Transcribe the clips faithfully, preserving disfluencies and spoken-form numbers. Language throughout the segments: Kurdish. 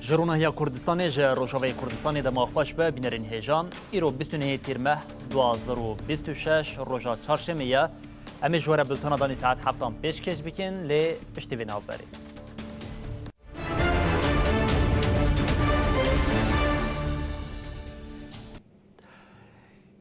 Ji Ronahiya Kurdistanê, ji Rojavayê Kurdistanê dema xweş be, bînerên hêja. Îro bîst û nehê Tîrmeh du hazar û bîst û şeş, roja çarşemê ye. Em ê ji we re bultena danî saet heftan pêşkêş bikin, lê piştî vê navberê.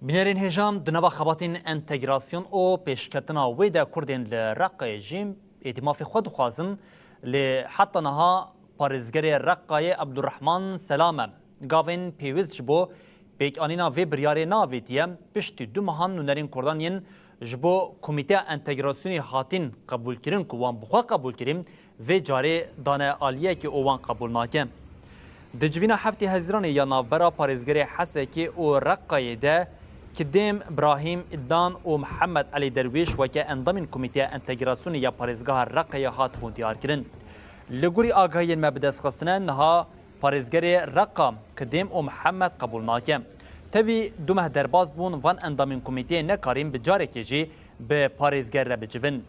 Bînerên hêja, di nava xebatên entegrasyon û pêşketina wê de Kurdên li Reqayê jî êdî mafê xwe dixwazin, lê heta niha parêzgerê Reqayê Ebdurrehman Selame gavên pêwîst ji bo pêkanîna vê biryarê neavêtiye. Piştî du mehan nûnerên Kurdan yên ji bo Komîteya Entegrasyonê hatin qebûlkirin ku wan bi xwe qebûl kirî, vê carê dane aliyekê û wan qebûl nake. Di civîna heftê Hezîranê ya navbera parêzgerê Hesekê û Reqayê de Kidêm Brahîm Îdan û Mihemed Elî Derwîş weke endamên Komîteya Entegrasyonê ya Parêzgeha Reqayê hatibûn diyarkirin. Li gorî agahiyên me bi dest xistine, niha parêzgerê Reqa Kidêm û Mihemed qebûl nake. Tevî du meh derbas bûn, van endamên komîteyê nekarîn bi carekê jî bi parêzger re bicivin.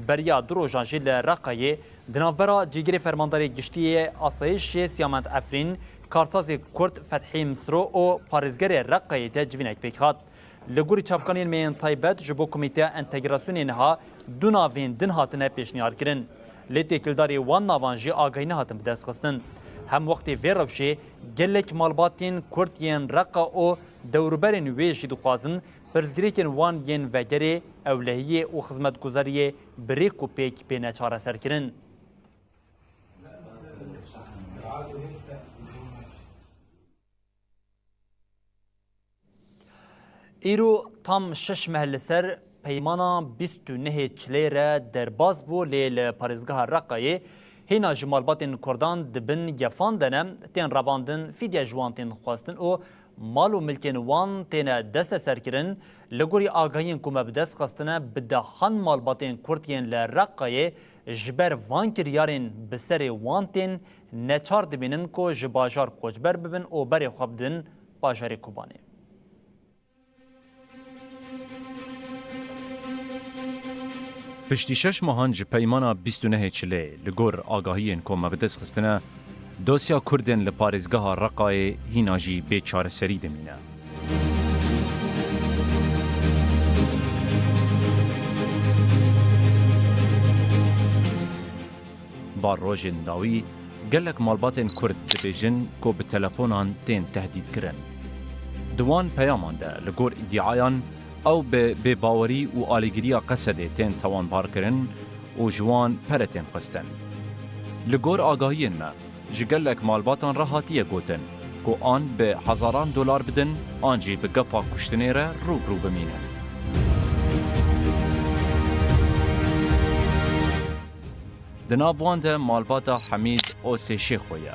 Beriya du rojan jî li Reqayê di navbera cîgirê Fermandarê Giştî yê Asayişê Siyamend Efrîn, karsazê Kurd Fethî Misro û parêzgerê Reqayê de civînek pêk hat. Li gorî çavkaniyên me yên taybet, ji bo Komîteya Entegrasyonê niha du navên din hatine pêşniyar kirin. Lê têkildarî wan navan jî agahî nehatin bidestxistin. Hem wextê vê rewşê gelek malbatên Kurd yên Reqa û dewrûberên wê jî dixwazin pirsgirêkên wan yên vegerê, ewlehiyê û xizmetguzariyê bi rêk û pêk bêne çareserkirin. Îro tam şeş meh li ser peymana bîst û nehê Çileyê re derbas bû, lê li parêzgeha Reqayê hîna jî malbatên Kurdan di bin gefan de ne, tên revandin, fîdye ji wan tên xwestin û mal û milkên wan têne desteserkirin. Li gorî agahiyên ku me bi dest xistine, bi dehan malbatên Kurd yên li Reqayê ji ber van kiryarên bi serê wan tên neçar dibînin ku ji bajar koçber bibin û berê xwe bidin bajarê Kobanê. Piştî şeş mehan ji peymana bîst û nehê Çilê, li gor agahiyên ku me bi dest xistine, dosya Kurdên li parêzgeha Reqayê hîna jî bê çareserî dimîne. Van rojên dawî gelek malbatên Kurd dibêjin ku bi telefonan tên tehdîtkirin. Di wan peyaman de li gor îdiayan ew bi bêbawerî û alîgiriya Qesedê tên tawanbarkirin û ji wan pere tên xwestin. Li gor agahiyên me, ji gelek malbatan re hatiye gotin ku an bi hezaran dolar bidin, an jî bi gefa kuştinê re rû bi rû bimînin. Di nav wan de malbata Hemîd Osê Şêxo ye.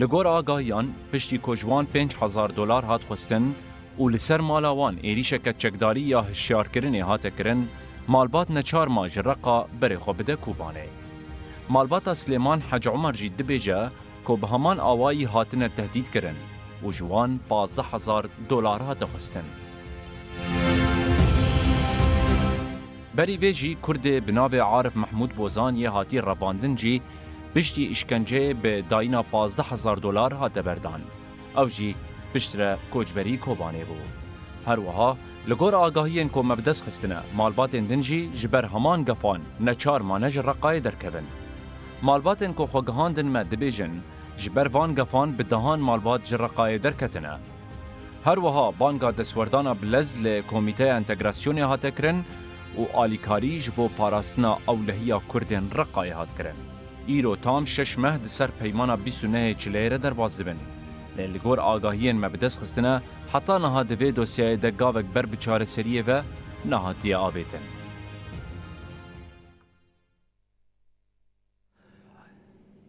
Li gor agahiyan, piştî ku ji wan pênc hezar dolar hat xwestin û li ser mala wan êrîşeke çekdarî ya hişyarkirinê hate kirin, malbat neçar ma ji Reqa berê xwe bide Kobanê. Malbata Silêman Hec Omer jî dibêje ku bi heman awayî hatine tehdît kirin û ji wan pazdeh hezar dolar hate xwestin. Berî vê jî Kurdê bi navê Arif Mehmûd Bozan yê hatî revandin jî piştî îşkenceyê bi dayîna pazdeh hezar dolar hate berdan. Ew jî piştre koçberî Kobanê bû. Her wiha, li gor agahiyên ku me bi dest xistine, malbatên din jî ji ber heman gefan neçar mane ji Reqayê derkevin. Malbatên ku xwe gihandin me dibêjin, ji ber van gefan bi dehan malbat ji Reqayê derketine. Her wiha banga destwerdana bi lez li Komîteya Entegrasyonê hate kirin û alîkarî ji bo parastina ewlehiya Kurdên Reqayê hat kirin. Îro tam şeş meh di ser peymana bîst û nehê Çileyê re derbas dibin. Lê li gor agahiyên me bi dest xistine, heta niha di vê dosyayê de gavek ber bi çareseriyê ve nehatiye avêtin.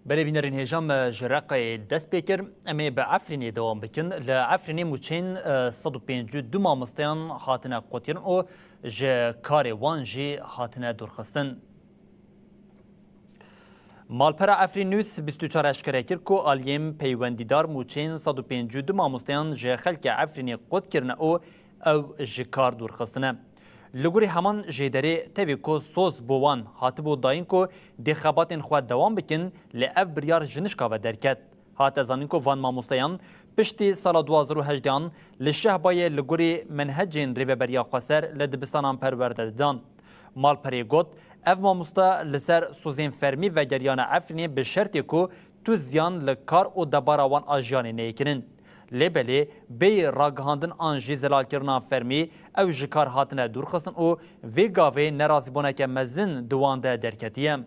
Belê bînerên hêja, me ji Reqayê dest pê kir. Em ê bi Efrînê dewam bikin. Li Efrînê mûçeyên, e, sed û pêncî û du mamosteyan hatine qutkirin û ji karê wan jî hatine dûrxistin. Malpera Efrîn News bîst û çar eşkere kir ku aliyên peywendîdar mûçeyên sed û pêncî û du mamosteyan ji xelkê Efrînê qut kirine û ew ji kar dûr xistine. Li gorî heman jêderê, tevî ku soz bo wan hatibû dayîn ku dê xebatên xwe dewam bikin, lê ev biryar ji nişka ve derket. Hate zanîn ku van mamosteyan piştî sala du hazar û hejdeh an li Şehbayê li gorî menhecên Rêveberiya Xweser li dibistanan perwerde didan. Malperê got, ev mamoste li ser sozên fermî vegeriyane Efrînê bi şertê ku tu ziyan li kar û debara wan a jiyanê neyê kirin. Lê belê bêyî ragihandin an jî zelalkirina fermî ew ji kar hatine dûrxistin û vê gavê nerazîbûneke mezin di wan de derketiye.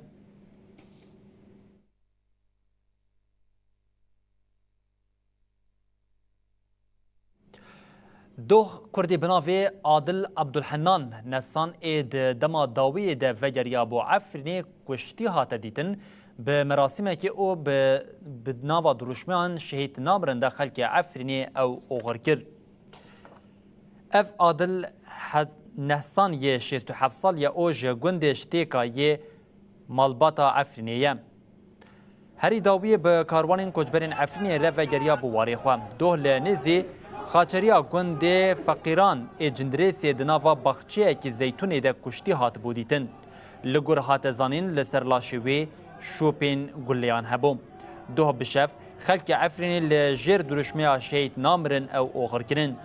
Doh Kurdê bi navê Adil Abdulhennan Nesan ê di dema dawiyê de vegeriyabû Efrînê kuştî hate dîtin, bi merasîmekê û bi, bi nava dirûşmeyan Şehîd Namirin de xelkê Efrînê ew oxir kir. Ev Adil He-, Nehsan yê şêst û heft sal ye û ji gundê Ştêka yê malbata Efrînê ye. Herî dawiyê bi karwanên koçberên Efrînê re vegeriya bi warê xwe. Doh li nêzî xaçeriya gundê Feqîran ê Cindirêsê di nava baxçeyekî zeytûnê de kuştî hatibû dîtin. Li gor hate zanîn, li ser laşê wê şopên guleyan hebû. Doh bi şev, xelkê Efrînê li jêr dirûşmeya Şehîd Namirin ew oxir kirin.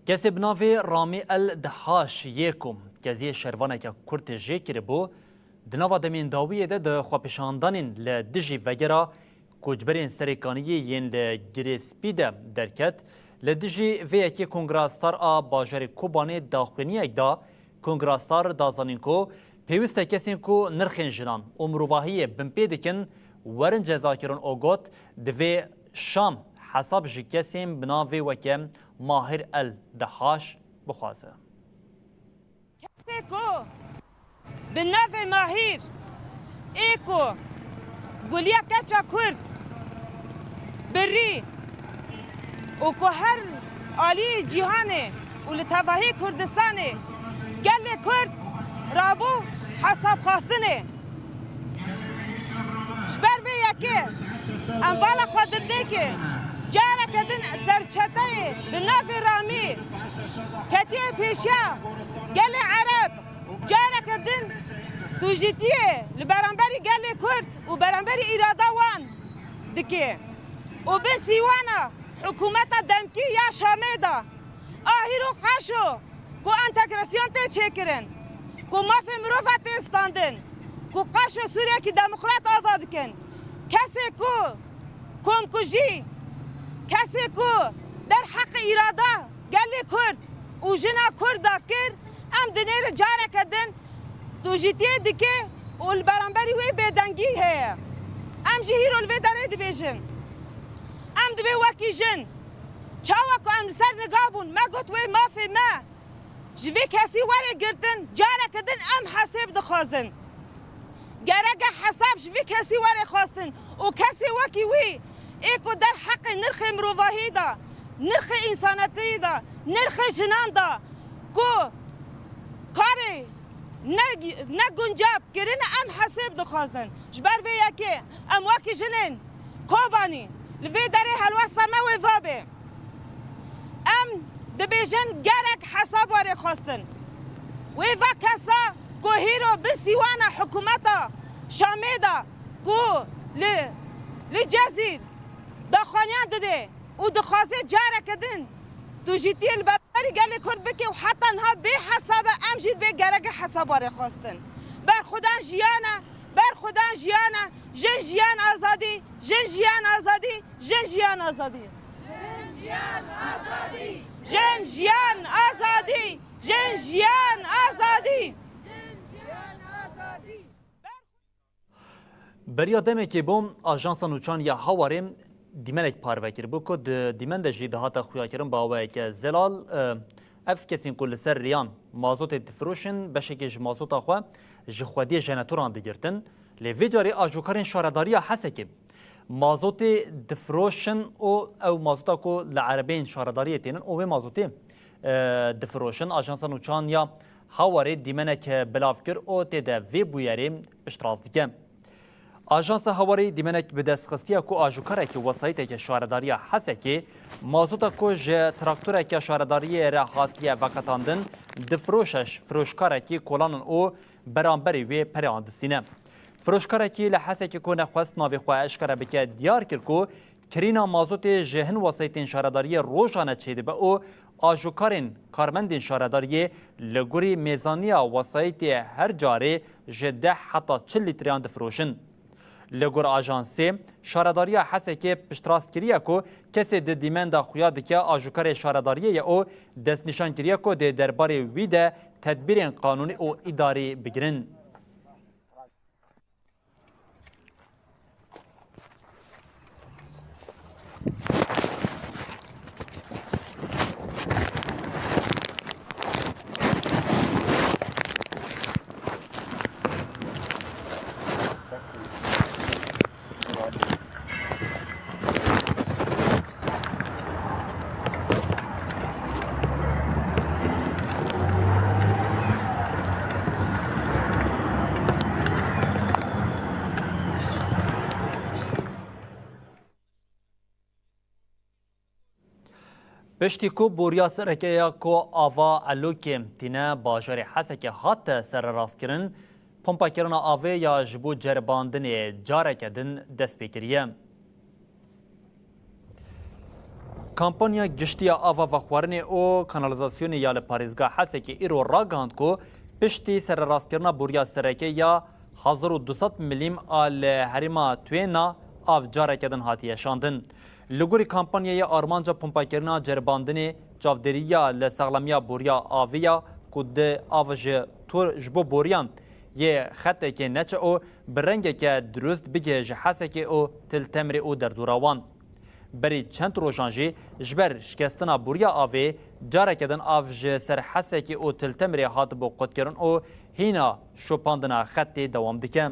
Kesê bi navê Ramî El Dihaş yê ku keziyê şervaneke kurt jê kiribû, di nava demên dawiyê de di xwepêşandanên li dijî vegera koçberên Serêkaniyê yên li Girê Spî de derket, li dijî vê yekê Kongra Star a bajarê Kobanê daxuyaniyek da. Kongra Star da zanîn ku pêwîst e kesên ku nirxên jinan û mirovahiyê binpê dikin werin cezakirin û got, divê Şam hesab ji kesên bi navê weke Mahir El Dehaş bixwaze. Kesê ku bi navê Mahîr ê ku guliya keça Kurd birî û ku her aliyê cîhanê û li tevahî Kurdistanê gelê Kurd rabû hesabxwestinê. Ji ber vê yekê em bala xwe didinê ku careke din serçeteyê bi navê Ramî ketiye pêşiya gelê Ereb, careke din tûjîtiyê li beramberî gelê Kurd û beramberî îrada wan dike û bi sîwana hikûmeta demkî ya Şamê de a hîro qaşo ku entegrasyon tê çêkirin, ku mafê mirova tê standin, ku qaşo Sûriyekî demokrat ava dikin. Kesê ku komkujî, kesê ku derheqê îrada gelê Kurd û jina Kurd da kir, em dinêre careke din tûjîtiyê dike û li beramberî wê bêdengî heye. Em jî hîro li vê derê dibêjin. Em divê wekî jin, çawa ku em li ser niga bûn, me got wê mafê me ji vê kesî were girtin, careke din em hesêb dixwazin. Gereke hesab ji vê kesî were xwestin û kesê wekî wî ê ku derheqê nirxê mirovahî de, nirxê însanetiyê de, nirxê jinan de ku karê ne, ne guncab kirine em hesêb dixwazin. Ji ber vê yekê em wekî jinên Kobanî li vê derê helwesta me wê va bê. Em dibêjin gerek hesab were xwestin. Wê va kesa ku hîro bi sîwana hikûmeta Şamê de ku li, li Cezîr daxwaniyan dide û dixwaze careke din tûjîtiyê li berberî gelê Kurd bike û heta niha bê hesab e, em jî dibê gereke hesab were xwestin. Berxwedan jiyan e, berxwedan jiyan e, jin jiyan azadî, jin jiyan azadî, jin jiyan azadî. Jin jiyan azadî! Jin jiyan azadî! Beriya demekê bû, Ajansa Nûçan ya Hawarê dîmenek parve kiribû ku di dîmen de jî dihate xuyakirin bi awayeke zelal, e, ev kesên ku li ser rêyan mazotê difiroşin, beşekê ji mazota xwe ji xwediyê jeneratoran digirtin. Lê vê carê ajokarên şaredariya Hesekê mazotê difiroşin û ew mazota ku li erebeyên şaredariyê tênin û wê mazotê, e, difiroşin. Ajansa Nûçan ya Hawarê dîmenek belav kir û tê de vê bûyerê piştrast dike. Ajansa Hawarê dîmenek bi dest xistiye ku ajokarekî wesayîteke şaredariya Hesekê mazota ku ji traktoreke şaredariyê re hatiye veqetandin, difiroşe ji firoşkarekî kolanin û beramberî wê pereyan distîne. Firoşkarekî li Hesekê ku nexwest navê xwe eşkere bike, diyar kir ku kirîna mazotê ji hin wesayîtên şaredariyê rojane çêdibe û ajokarên karmendên şaredariyê li gorî mêzaniya wesayîtê her carê ji deh heta çil lîtreyan difiroşin. Li gor ajansê, şaredariya Hesekê piştrast kiriye ku kesê di dîmen de xuya dike ajokarê şaredariyê ye û destnîşan kiriye ku dê derbarê wî de tedbîrên qanûnî û îdarî bigirin. Piştî ku boriya sereke ya ku ava Elokê tîne bajarê Hesekê hate sererastkirin, pompakirina avê ya ji bo ceribandinê careke din dest pê kiriye. Kampanya Giştî ya Ava Vexwarinê û Kanalizasyonê ya li parêzgeha Hesekê îro ragihand ku piştî sererastkirina boriya sereke ya hezar û du sed milîm a li herêma Tuyêna av careke din hatiye şandin. Li gorî kampanyayê armanca pompakirina ceribandinê çavdêriya li saxlemiya boriya avê ya ku di av ji tor ji bo boriyan yê xetekê neçe û bi rengeke dirust bigihê ji Hesekê û Til Temirê û derdora wan. Berî çend rojan jî ji ber şikestina boriya avê careke din av ji ser Hesekê û Til Temirê hatibû qutkirin û hîna şopandina xetê dewam dike.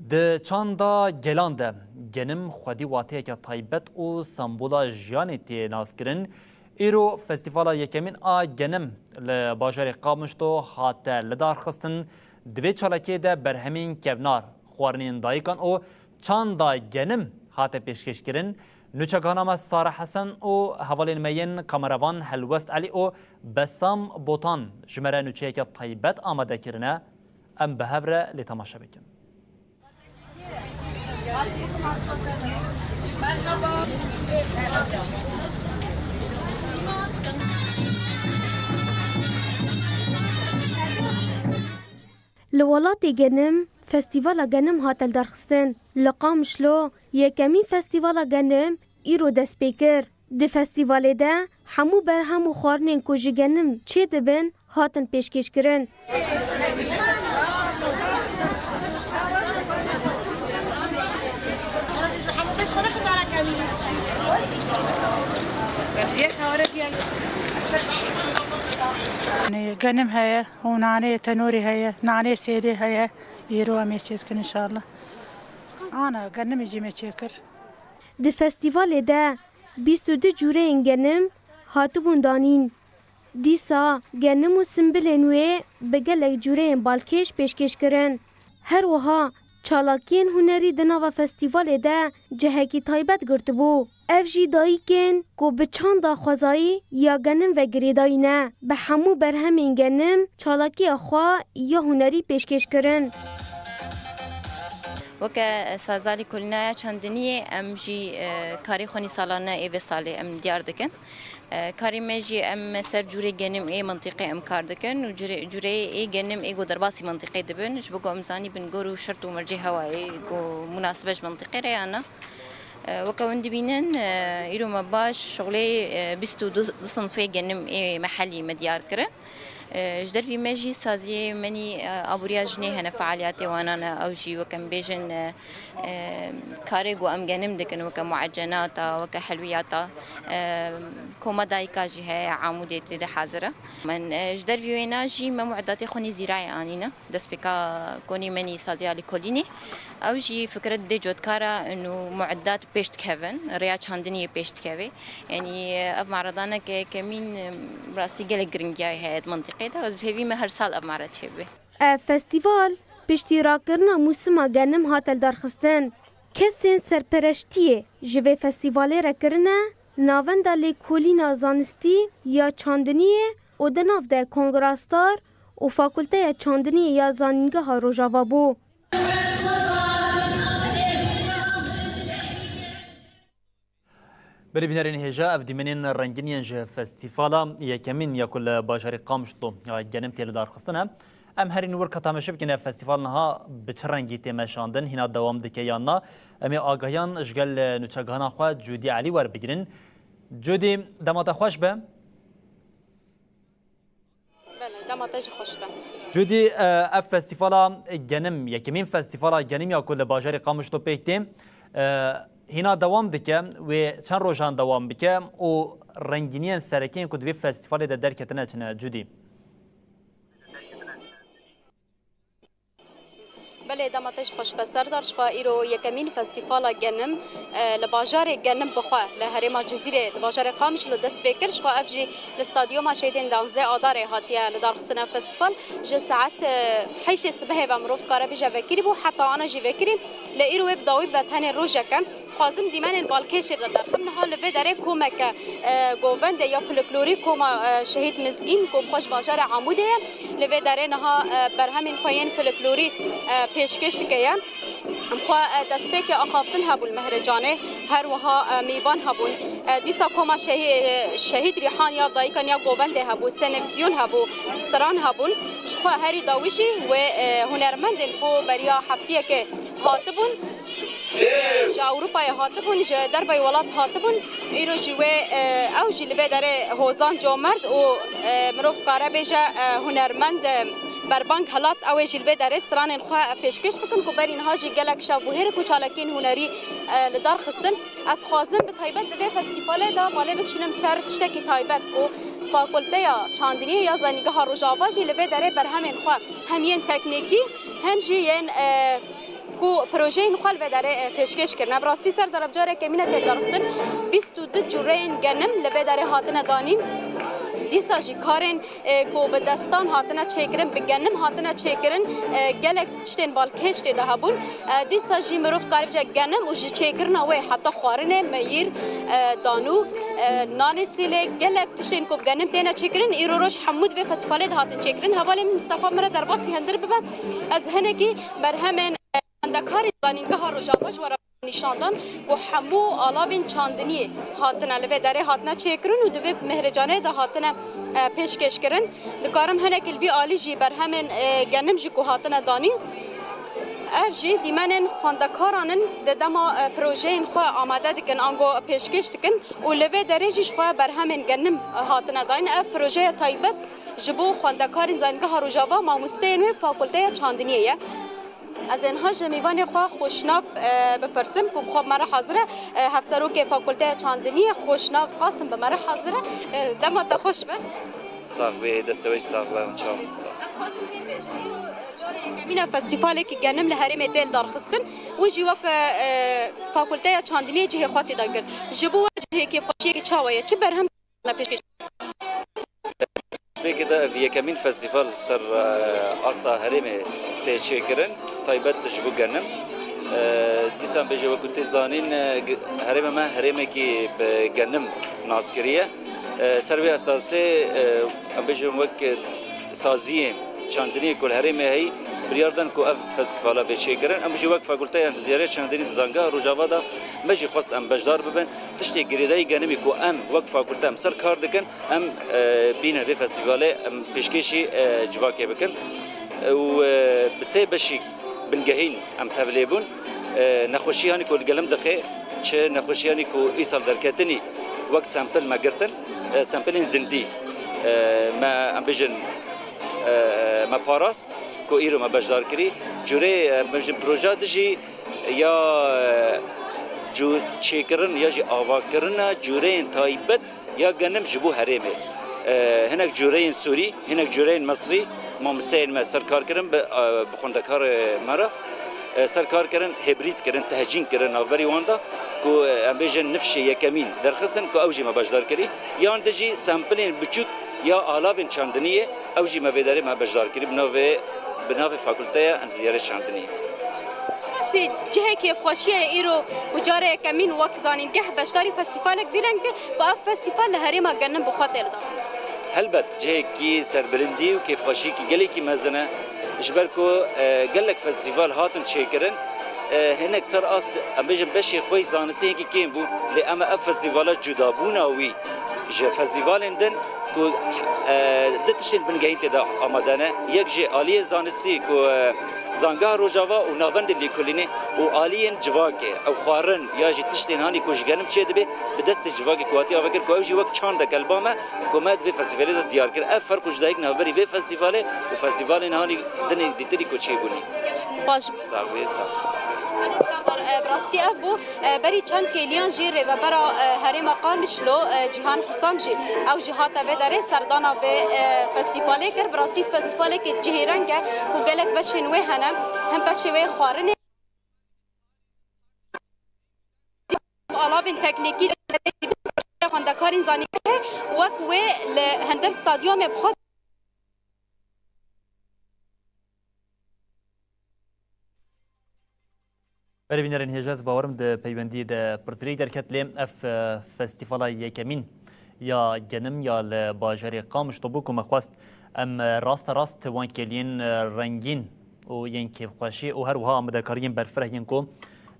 Di çanda gelan de genim xwedî wateyeke taybet û sembola jiyanê tê naskirin. Îro festîvala yekemîn a genim li bajarê Qamişlo hate lidarxistin. Di vê çalakiyê de berhemên kevnar, xwarinên dayikan û çanda genim hate pêşkêşkirin. Nûçegihana me Sare Hesen û hevalên me yên kameravan Helwest Elî û Besam Botan ji me re nûçeyeke taybet amade kirine. Em bi hev re lê temaşe bikin. Li welatê genim, festîvala genim hate lidarxistin. Li Qamişlo yekemîn festîvala genim îro dest pê kir. Di festîvalê de hemû berhem û xwarinên ku ji genim çêdibin hatin pêşkêşkirin. Genim heye û naneyê tenorî heye, naneyê sêlê heye. Îro em ê çêdikin inşallah. Ana, genimê jî me çêkir. Di festîvalê de bîst û du cûreyên genim hatibûn danîn. Dîsa genim û simbilên wê bi gelek cûreyên balkêş pêşkêş kirin. Her wiha çalakiyên hunerî di nava festîvalê de cihekî taybet girtibû. Ev jî dayikên ku bi çanda xwezayî ya genim ve girêdayî ne, bi hemû berhemên genim çalakiya xwe ya hunerî pêşkêş kirin. Weke sazalî kulînaya çandiniyê em jî, e, karê xwe nî salane ê vê salê em diyar dikin. E, karê me jî em ser cûrê genim ê mintîqê em kar dikin û cûrê, cûreyê ê genim ê ku derbasî mintîqê dibin. Ji bo ku em zanîbin gor û şert û mercê hewayê ku munasibe ji mintîqê re ya na. E, weke hûn dibînin, e, îro me baş şixulê, e, bîst û du sinfê genim ê mehellî me diyar kirin. E, ji dervî me jî saziyê menî, e, aboriya jinê hene, fealiyetê wana ne. Ew jî weke em bêjin, e, e, karê ku em genim dikin, weke muecenata, weke helwiyata, e, koma dayika jî heye, Amûdê tê de hazir e. Min, e, ji dervî wêna jî me muedatê xwe nî zîrayê anîne. Destpêka konî menî saziya lîkolînê. Ew jî fikret dê cotkara û muedat pêş dikevin, rêya çandiniyê pêş dikeve. Yanî ev maradaneke kemîn, rastî gelek giringiya heye di mintîqê de. Ez bi hêvî me her sal ev marat çêbibe. Ev festîval piştî rakirina mûsima genim hate lidarxistin. Kesên serpereştiyê ji vê festîvalê re kirine Navenda Lêkolîna Zanistî ya Çandiniyê û di nav de Kongra Star û Fakulteya Çandiniyê ya Zanîngeha Rojava bû. Belê bînerên hêja, ev dîmenên rengîn yên ji festîvala yekemîn ya ku li bajarê Qamişlo ya genim tê lidarxistin e. Em herî nû wir ka temaşe bikin, ev festîval niha bi çi rengî tê meşandin, hîna dewam dike yan na? Em ê agahiyan ji gel nûçegihana xwe Cûdî Elî werbigirin. Cûdî, dema te xweş be. Belê, dema te jî xweş be. Cûdî, e, ev festîvala genim, yekemîn festîvala genim ya ku li bajarê Qamişlo pêk tê, e, hîna dewam dike, wê çend rojan dewam bike û rengîniyên sereke yên ku di vê festîvalê de derketine çi ne, Cûdî? Belê, dema te jî xweş be Serdar. Ji xwe îro yekemîn festîvala genim, e, li bajarê genim bi xwe li herêma Cizîrê, li bajarê Qamişlo dest pê kir. Ji xwe ev jî li stadyuma Şehîdên danzdeh Adarê hatiye lidarxistin ev festîval. Ji saet, e, heştê sibehê ve mirov dikare bêje vekirî bû, heta ana jî vekirî. Lê îro wê bi dawî be tenê rojek e. Dixwazim dîmenên balkêşê de derxim. Niha li vê derê komeke, e, govendê ya folklorî, koma, e, Şehîd Mizgîn, ku bi xwe ji bajarê Amûdê ye, li vê derê niha, e, berhemên xwe yên folklorî, e, pêşkêş dike ye. Em xwe, e, destpêkê axaftin hebûn li Mehrecanê, her wiha, e, mêvan hebûn. E, dîsa koma şehî-, e, Şehîd Rîhan ya dayikan ya govendê hebû, senevizyon hebû, stran hebûn. Ji xwe herî dawî jî wê, e, hunermendên ku beriya heftiyekê hatibûn, ji Ewropayê hatibûn, ji derveyî welat hatibûn. Îro jî wê, e, ew jî li vê derê hozan comerd û, e, mirov dikare bêje, e, hunermend, e, berbang hilat, ew ê jî li vê derê stranên xwe pêşkêş bikin ku berî niha jî gelek şev bû hêrik û çalakiyên hunerî, e, li dar xistin. Ez xwazim bi taybet di vê festîvalê de balê bikişînim ser tiştekî taybet ku Fakulteya Çandiniyê ya Zanîngeha Rojava jî li vê derê berhemên xwe hem yên teknîkî hem jî yên, e, ku projeyên xwe li vê derê, e, pêşkêş kirine. Bi rastî Serdar, ev careke mîne tê darxistin. Bîst û du cureyên genim li vê derê hatine danîn. Dîsa jî karên, e, ku bi destan hatine çêkirin, bi genim hatine çêkirin, e, gelek tiştên balkêş tê de hebûn. E, dîsa jî mirov dikare bêje genim û ji çêkirina wê heta xwarinê, meyîr, e, danû, e, nanê sîlê, gelek tiştên ku bi genim têne çêkirin, îro roj hemû di vê festîvalê de hatin çêkirin. Hevalê min Mistefa min re derbasî hundir bibe, ez hinekî berhemên, e, xwendekarên Zanîngeha Rojava ji we re nîşan dan ku hemû alavên çandiniyê hatine li vê derê hatine çêkirin û di vê Mehrecanê de hatine, e, pêşkêşkirin. Dikarim hinek li vî alî jî berhemên, e, genim jî ku hatine danîn. Ev jî dîmenên xwendekaran in, di dema, e, projeyên xwe amade dikin, ango pêşkêş dikin û li vê derê jî ji xwe berhemên genim hatine dayîn. Ev projeya taybet ji bo xwendekarên Zanîngeha Rojava, mamosteyên wê Fakulteya Çandiniyê ye. Ez ê niha ji mêvanê xwe xweşnav, e, bipirsim ku bi xwe bi me re hazir e. E, Hevserokê Fakulteya Çandiniyê Xweşnav Qasim bi me re hazir e. E, dema te xweş be. Sax bê, destê we jî sax be, çawa. Sax. Em dixwazin pê bêjin, îro, e, carê yekemîn e festîvalekî genim li herêmê tê lidarxistin. Wî jî wek, e, Fakulteya Çandiniyê cihê xwe tê de girt. Ji bo we cihekî xweşiyekî çawa ye? Çi berhem me pêşkêş? Destpêkê de ev yekemîn festîval ser, e, asta herêmê tê çêkirin, taybet ji bo genim. E, dîsan bêje, wekî tê zanîn, e, ge-, herêma me herêmekî bi genim nas kiriye. E, ser vê esasê, e, em bêjin wek, e, saziyên çandiniyê ku li herêmê heyî, biryar dan ku ev festîvala bê çêkirin. Em jî wek Fakulteya Endizyariya Çandinî di Zangeha Rojava de me jî xwest em beşdar bibin. Tiştê girêdayî genimî ku em wek fakulte em ser kar dikin, em, e, bîne vê festîvalê em pêşkêşî, e, civakê bikin. E, û, e, bi sê beşî bingehîn em tevlê bûn. E, nexweşî hanî ku li gelim dixe, Çi nexweşiyanî ku îsal derketinî wek sempil me girtin, e, sempilên zindî, e, me, em bijin, e, me parast ku îro me beşdar kirî. Cûrê, e, em bijin proja dijî ya, e, cû-, çêkirin ya jî avakirina cûreyên taybet ya genim ji bo herêmê. E, hinek cûreyên Sûrî, hinek cûreyên Misrî, mamosteyên me ser kar kirin bi, e, bi xwendekarê me re, e, ser kar kirin, hêbrîd kirin, tehcîn kirin navberî wan de ku, e, em bêjin nifşê yekemîn derxistin ku ew jî me beşdar kirî. Yan de jî sempilên biçûk ya alavên çandiniyê, ew jî me vê derê me beşdar kirî bi navê, bi navê Fakulteya Endizyarê Çandiniyê. Çiqasî cihê kêfxweşiyê îro û carê yekemîn wek zanîngeh beşdarî festîvalek vî rengî ku ev festîval li herêma genim bi xwe tê li da. Helbet cihekî serbilindî û kêfxweşiyekî gelekî mezin e. Ji ber ku, e, gelek festîval hatin çêkirin, e, hinek ser as, em bêjin beşê xwe yî zanistî hinkî kêm bû, lê em ev festîvala cudabûna wî ji festîvalên din ku, e, du tiştên bingehîn tê de amade ne. Yek jî aliyê zanistî ku, e, Zangeha Rojava û navendên lêkolînê û aliyên civakê, ew xwarin ya jî tiştên hanî ku ji genim çêdibe, bi destê civakê ku hatiye avakir, ku ew jî wek çandek li ba me, ku me di vê festîvalê de diyar kir. Ev ferq û cudayîk navberî vê festîvalê û festîvalên hanî dinê dîtirî ku çêbûnî. Spas. Sax bî, sax. Belê Serdar, e, bi rastî ev bû. E, berî çend kêliyan jî rêvebera, e, herêma Qamişlo, e, Cîhan Hisam jî, ew jî hate vê derê serdana vê, e, festîvalê kir. Bi rastî festîvalekê cihêreng e ku gelek beşên wê hene. Him beşê wê xwarinê, alavên teknîkî, xwendekarên zanîngehê wek wê li hundir stadyumê bi xwe. Belê bînerên hêja, ez bawerim di peywendiyê de pirsgirêk derket, lê ev, e, festîvala yekemîn ya genim ya li bajarê Qamişlo bû ku me xwest em, e, raste rast wan kêliyên, e, rengîn û yên kêfxweşî û her wiha amadekariyên berfireh yên ku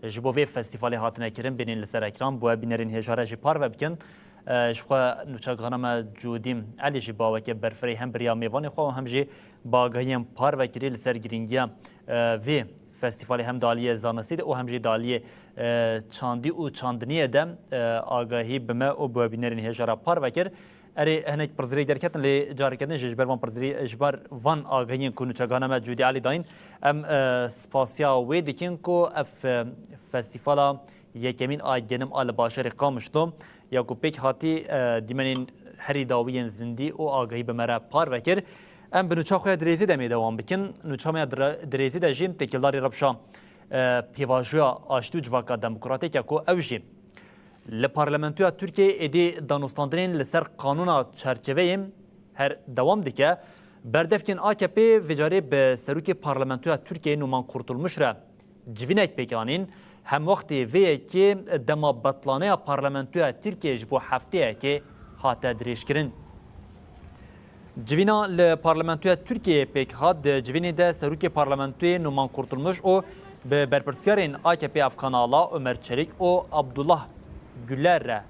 ji bo vê festîvalê hatine kirin bênên li ser ekran bo we bînerên hêja re jî parve bikin. E, ji xwe nûçegihana me Cûdî Elî jî baweke berfirehî hem bi riya mêvanê xwe û hem jî bi agahiyên parvekirî li ser girîngiya, e, vê festîvalê hem di aliyê zanistî de û hem jî di aliyê, e, çandî û çandiniyê de, e, agahî bi me û bi we bînerên hêja re parve kir. Erê, hinek pirsgirêk derketin, lê careke din jî ji ber van pirsgirê-, ji ber van agahiyên ku nûçegihana me Cûdî Elî dayîn, em, e, spasiya wê dikin ku ev, e, festîvala yekemîn a genim a li bajarê Qamişlo ya ku pêk hatî, e, dîmenên herî dawî yên zindî û agahî bi me re parve kir. Em bi nûça xwe ya dirêzî de em ê dewam bikin. Nûça me ya dire-, dirêzî de jî têkildarî rewşa, e, pêvajoya aştî û civaka demokratîk e ku ew jî li Parlamentoya Tirkiyeyê êdî danûstandinên li ser qanûna çerçeveyê her dewam dike. Berdevkên A K P vê carê bi serokê Parlamentoya Tirkiyeyê Numan Kurtulmuş re civînek pêk anîn, hemwextê vê yekê dema betlaneya Parlamentoya Tirkiyeyê ji bo hefteyekê hate dirêjkirin. Civîna li Parlamentoya Tirkiyeyê pêk hat, di civînê de serokê Parlamentoyê Numan Kurtulmuş û bi berpirsiyarên A K P Efkan Ala, Omer Çelik û Abdullah Güler re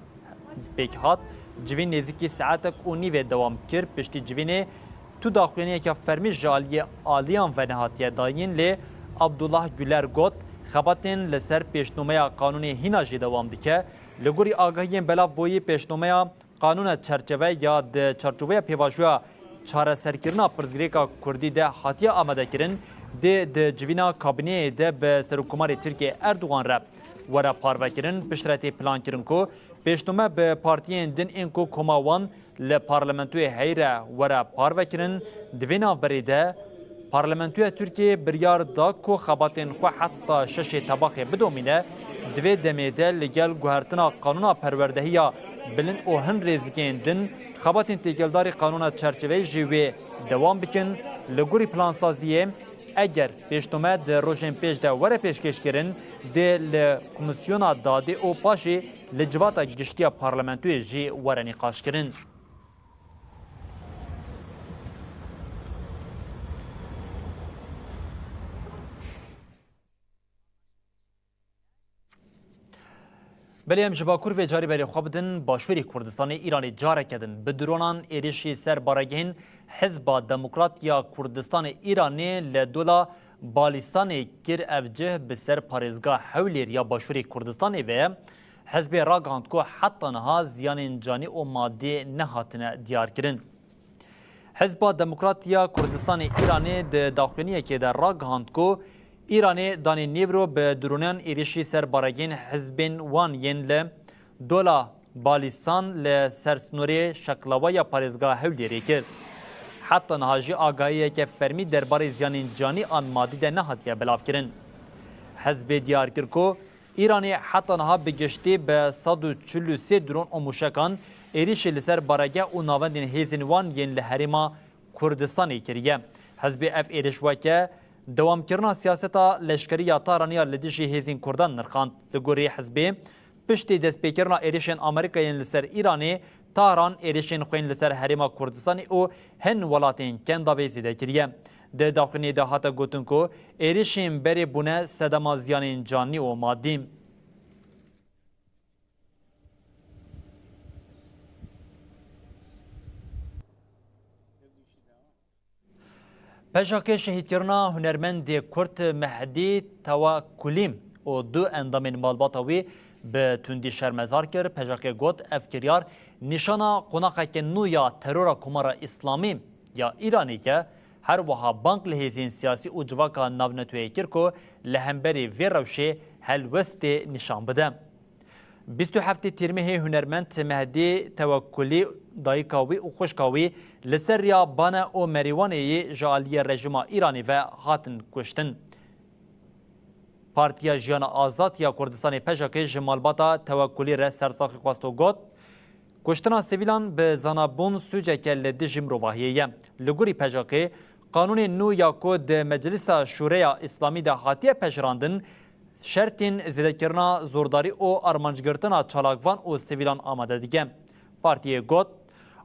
pêk hat. Civîn nêzîkî saetek û nîvê dewam kir. Piştî civînê tu daxuyaniyeke fermî ji aliyê aliyan ve nehatiye dayîn, lê Abdullah Güler got, xebatên li ser pêşnomeya qanûnê hîna jî dewam dike. Li gorî agahiyên belavbûyî pêşnomeya qanûna çerçeve ya di çarçoveya pêvajoya çareserkirina pirsgirêka kurdî de hatiye amadekirin, dê di civîna kabîneyê de bi Serokkomarê Tirkiyê Erdogan re were parvekirin. Piştre tê plankirin ku pêşnome bi partiyên din ên ku koma wan li parlamentoyê heyî re were parvekirin. Di vê navberê de Parlamentoya Tirkiyê biryar da ku xebatên xwe heta şeşê Tebaxê bidomîne. Di vê demê de li gel guhertina qanûna perwerdehiya bilind û hin rêzikên din xebatên têkildarî qanûna çerçeveyê jî wê dewam bikin. Li gorî plansaziyê, eger pêşnome di rojên pêş de were pêşkêşkirin, dê li Komîsyona Dadê û paşê li Civata Giştî ya Parlamentoyê jî were nîqaşkirin. Belê em ji Bakur vê carî berê xwe bidin Başûrê Kurdistanê. Îranê careke din bi dronan êrişî ser baregehên Hizba Demokrat ya Kurdistanê Îranê li Dola Balîsanê kir. Ev cih bi ser parêzgeha Hewlêr ya Başûrê Kurdistanê ve ye. Hizbê ragihand ku heta niha ziyanên canî û madî nehatine diyarkirin. Hizba Demokrat ya Kurdistanê Îranê di daxuyaniyekê de ragihand ku Îranê danê nîvro bi dronan êrişî ser baregên hizbên wan yên li Dola Balîsan li ser snorê Şeklawa ya parêzgeha Hewlêrê kir. Heta niha jî agahiyeke fermî derbarê ziyanên canî an madî de nehatiye belavkirin. Hizbê diyar kir ku Îranê heta niha bi giştî bi sed û çil û sê dron û mûşekan êrişî li ser barege û navendên hêzên wan yên li Herêma Kurdistanê kiriye. Hizbê ev êriş weke dewamkirina siyaseta leşkerî ya Tahranê ya li dijî hêzên Kurdan nirxand. Li gorî hizbê, piştî destpêkirina êrişên Amerîka yên li ser Îranê, Tahran êrişên xwe yên li ser Herêma Kurdistanê û hin welatên Kendavê zêde kiriye. Di daxuyaniyê de hate gotin ku êrişên berê bûne sedema ziyanên canî û madî. Pejake şehîdkirina hunermendê Kurd Mehdî Tewakulî û du endamên malbata wî bi tundî şermezar kir. Pejake got, ev kiryar nîşana qonaxeke nû ya terora Komara Îslamî ya Îranê ye. Her wiha bang li hêzên siyasî û civaka navneteweyê kir ku li hemberî vê rewşê helwestê nîşan bide. Bîst û heftê Tîrmehê hunermend Mehdî Tewekulî, dayika wî û xwişka wî li ser riya Bane û Merîwanê yê ji aliyê rejîma Îranê ve hatin kuştin. Partiya Jiyana Azad ya Kurdistanê, P J K, ji malbata Tewekulî re sersaxî xwest û got, kuştina sivîlan bi zanabûn sûceke li dijî mirovahiyê ye. Li gorî P J K, qanûnên nû ya ku di Meclisa Şûreya Îslamî de hatiye pejirandin, şertên zêdekirina zordarî û armancgirtina çalakvan û sivîlan amade dike. Partiyê got,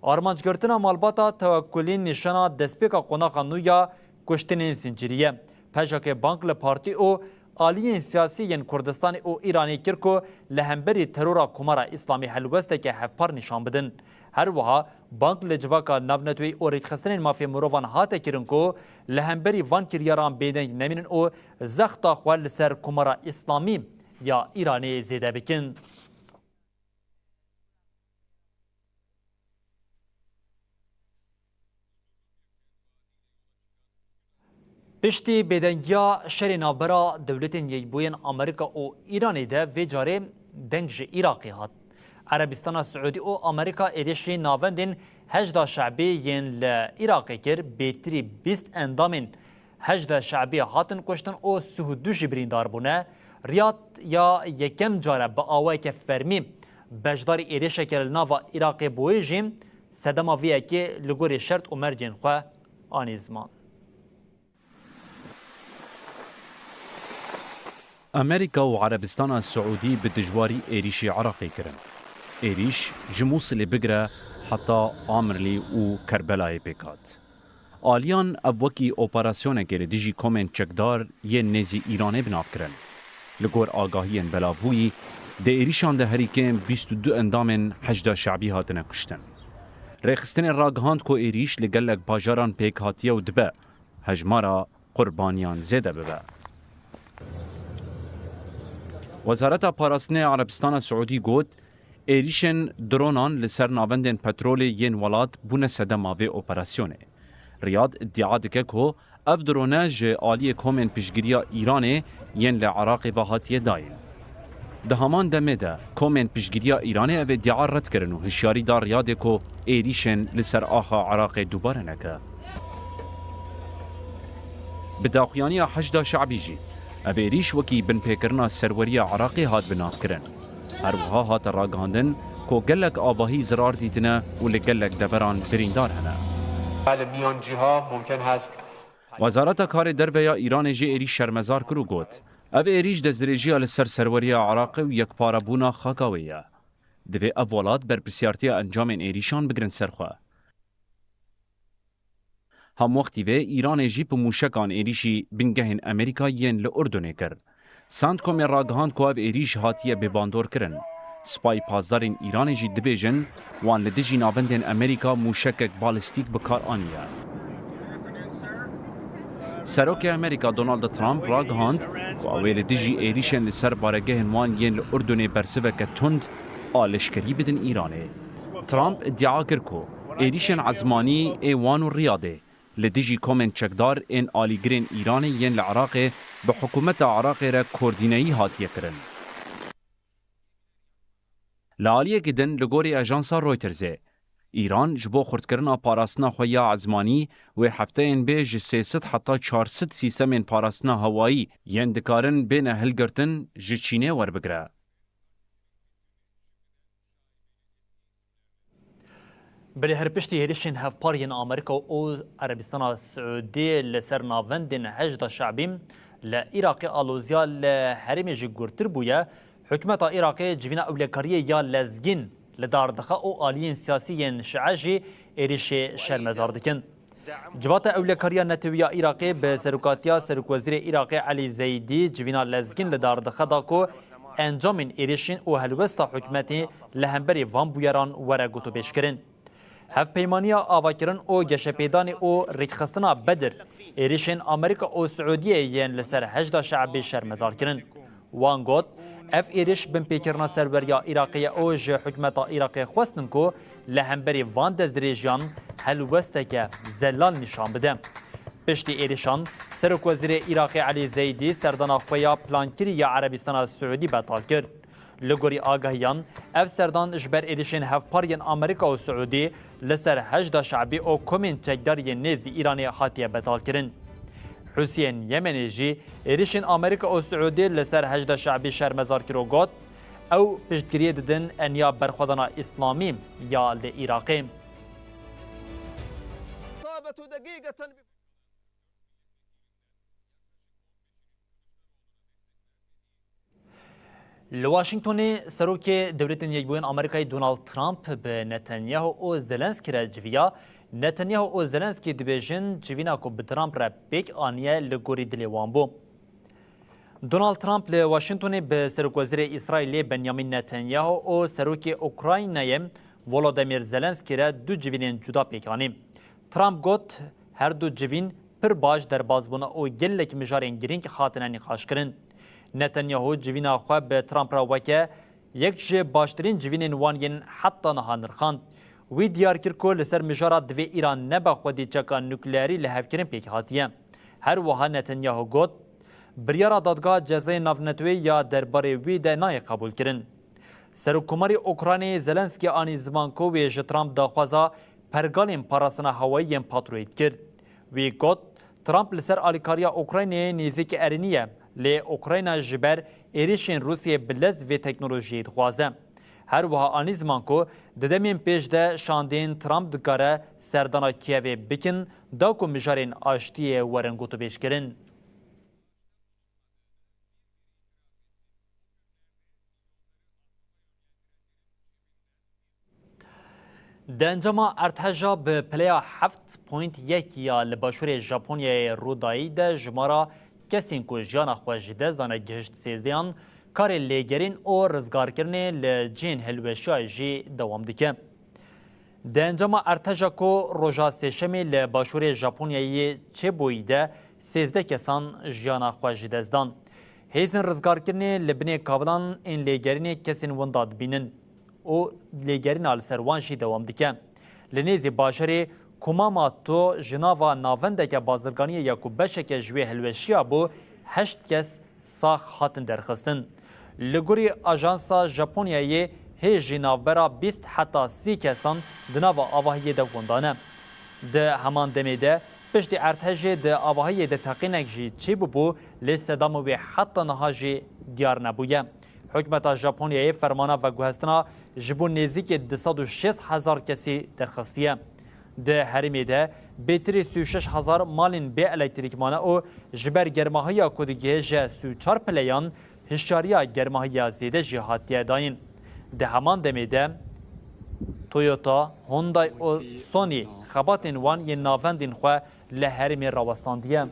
armancgirtina malbata Tewekulî nîşana destpêka qonaxa nû ya kuştinên zincîrî ye. P J K bang li partî û aliyên siyasî yên Kurdistanê û Îranê kir ku li hemberî terora Komara Îslamî helwesteke hevpar nîşan bidin. Her wiha bang li civaka navneteweyî û rêkxistinên mafê mirovan hate kirin ku li hemberî van kiryaran bêdeng nemînin û zexta xwe li ser Komara Îslamî ya Îranê zêde bikin. Piştî bêdengiya şerê navbera Dewletên Yekbûyên Amerîka û Îranê de vê carê deng ji Iraqê hat. Erebistana Siûdî û Amerîka êrişî navendên Heşda Şe'bî yên li Iraqê kir, bêtirî bîst endamên Heşda Şe'bî hatin kuştin û sih û du jî birîndar bûne. Riyad ya yekem care bi awayeke fermî beşdarî êrişeke li nava Iraqê bûyî jî sedema vê yekê li gorî şert û mercên xwe anî ziman. Amerîka û Erebistana Siûdî bi dijwarî êrîşî Iraqê kirin. Êrîş ji Mûsilê bigire heta Amirlî û Kerbelayê pêk hat. Aliyan ev wekî operasyonekê li dijî komên çekdar yên nêzî Îranê bi nav kirin. Li gor agahiyên belavbûyî, di êrîşan de herî kêm bîst û du endamên Heşda Şe'bî hatine kuştin. Rêxistinên ragihand ku êrîş li gelek bajaran pêk hatiye û dibe hejmara qurbaniyan zêde bibe. Wezareta Parastinê ya Erebistana Siûdî got, êrîşên dronan li ser navendên petrolê yên welat bûne sedema vê operasyonê. Riyad îdia dike ku ev drone ji aliyê komên piştgiriya Îranê yên li Iraqê ve hatiye dayîn. Di heman demê de komên piştgiriya Îranê ev îdia red kirin û hişyarî da Riyadê ku êrîşên li ser axa Iraqê dubare neke. Bi daxuyaniya Heşda Şe'bî jî, ev êrîş wekî binpêkirina serweriya Iraqê hat bi nav kirin. Her wiha hate ragihandin ku gelek avahî zirar dîtine û li gelek deveran birîndar hene. بله، میانجی‌ها ممکن هست. Wezareta Karê Derve ya Îranê jî êrîş şermezar kir û got, ev êrîş destdirêjiya li ser serweriya Iraqê û yekparabûna xaka wê ye. Divê ev welat berpirsiyartiya encamên êrîşan bigrin ser xwe. Hemwextî vê Îranê jî bi mûşekan êrîşî bingehên Amerîka yên li Urdunê kir. Centcomê ragihand ku ev êrîş hatiye bêbandorkirin. Spayî Pasdarên Îranê jî dibêjin, wan li dijî navendên Amerîka mûşekek balîstîk bi kar aniye. Serokê Amerîka Donald Trump ragihand ku ew ê li dijî êrîşên li ser baregehên wan yên li Urdunê bersiveke tund a leşkerî bidin Îranê. Trump îdia kir ku êrîşên ezmanî ê Wan û Riyadê li dijî komên çekdar ên alîgirên Îranê yên li Iraqê bi hikûmeta Iraqê re koordîneyî hatiye kirin. Li aliyekî din, li gorî ajansa Reutersê, Îran ji bo xurtkirina parastina xwe ya ezmanî wê hefteyên bê ji sê sed heta çar sed sîstemên parastina hewayî yên dikarin bêne hilgirtin ji Çînê werbigire. Belê her piştî hêrişên hevpar yên Amerîka û Erebistana Siûdî li ser navendên Hişda Şe'bî li Iraqê aloziya li herêmê jî gurtir bûye. Hikûmeta Iraqê civîna ewlekariyê ya lezgîn li dar dixe û aliyên siyasî yên şi'e jî êrişê şermezar dikin. Civata Ewlekariya Netewî ya Iraqê bi serokatiya Serokwezîrê Iraqê Elî Zeydî civîna lezgîn li dar dixe da ku encamên êrişên û helwesta hikûmetê li hemberî van bûyeran were gotûbêjkirin. Hevpeymaniya avakirin û geşepêdanê û rêkxistina Bedir êrişên Amerîka û Siûdiyê yên li ser Hişda Şe'bê şermezar kirin. Wan got, ev êriş binpêkirina serweriya Iraqê ye û ji hikûmeta Iraqê xwestin ku li hemberî van destdirêjiyan helwesteke zelal nîşan bide. Piştî êrişan, Serokwezîrê Iraqê Elî Zeydî serdana xwe ya plankirî ya Erebistana Siûdî betal kir. Li gorî agahiyan, ev serdan ji ber êrişên hevpar yên Amerîka û Siûdî li ser Hişda Şe'bî û komên çekdar yên nêz li Îranê hatiye betalkirin. Hûsiyên Yemenê jî êrişên Amerîka û Siûdî li ser Hişda Şe'bî şermezar kir û got, ew piştgiriyê didin eniya berxwedana Îslamî ya li Iraqê. Li Washingtonê Serokê Dewletên Yekbûyên Amerîkayê Donald Trump bi Netanyahu û Zelensky re civiya. Netanyahu û Zelensky dibêjin civîna ku bi Trump re pêk aniye li gorî dilê wan bû. Donald Trump li Washingtonê bi Serokwezîrê Îsraîlê Benyamin Netanyahu û Serokê Ukraynayê Volodymyr Zelensky re du civînên cuda pêk anî. Trump got, her du civîn pir baş derbas bûne û gelek mijarên girîng hatine nîqaşkirin. Netanyahu civîna xwe bi Trump re weke yek ji baştirîn civînên wan yên heta niha nirxand. Wî diyar kir ku li ser mijara divê Îran nebe xwedî çeka nukleerî lihevkirin pêk hatiye. Her wiha Netanyahu got, biryara Dadgeha Cezayê Navneteweyî ya derbarê wî de nayê qebûlkirin. Serokkomarê Ukraynayê Zelensky anî ziman ku wê ji Trump daxwaza pergalên parastina hewayî yên Patrioyî dikir. Wî got, Trump li ser alîkariya Ukraynayê nêzîkî erênî ye, lê Ukrayna ji ber êrişên Rûsyayê bi lez vê teknolojiyê dixwaze. Her wiha anî ziman ku di demên pêş de şandên Trump dikare serdana Kîevê bikin, da ku mijarên aştiyê werin gotûbêjkirin. Di encama erdheja bi pileya heft point yek ya li başûrê Japonyayê rûdayî de jimara kesên ku jiyana xwe ji dest dane gihişt sêzdehan, karê lêgerîn û rizgarkirinê li cihên hilweşiya jî dewam dike. Di encama erdheja ku roja sêşemê li başûrê Japonyayê çêbûyî de sêzdeh kesan jiyana xwe ji dest dan. Hêzên rizgarkirinê li binê kavilan ên lêgerînê kesên winda dibînin û lêgerîna li ser wan jî dewam dike. Li nêzî bajarê Kumamoto ji nava navendeke bazirganiyê ya ku beşeke ji wê hilweşiya bû, heşt kes sax hatin derxistin. Li gorî ajansa Japonyayê hê jî navbera bîst heta sî kesan di nava avahiyê de winda ne. Di heman demê de piştî erdhejê di avahiyê de teqînek jî çêbûbû, lê sedama wê heta niha jî diyar nebûye. Hikûmeta Japonyayê fermana veguhestina ji bo nêzîkî du sed û şêst hezar kesî derxistiye. Di herêmê de bêtirî sî û şeş hezar malên bê elektrîk mane û ji ber germahiya ku digihêje sî û çar pileyan, hişyariya germahiya zêde jî hatiye dayîn. Di heman demê de Toyota, Hyundai û Sony xebatên wan yên navendên xwe li herêmê rawestandiye.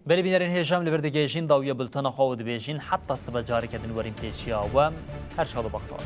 Belê bînerên hêja, em li vir digihêjin dawiya bultena xwe û dibêjin heta sibe careke din werin pêşiya we. Her şad û bextewar.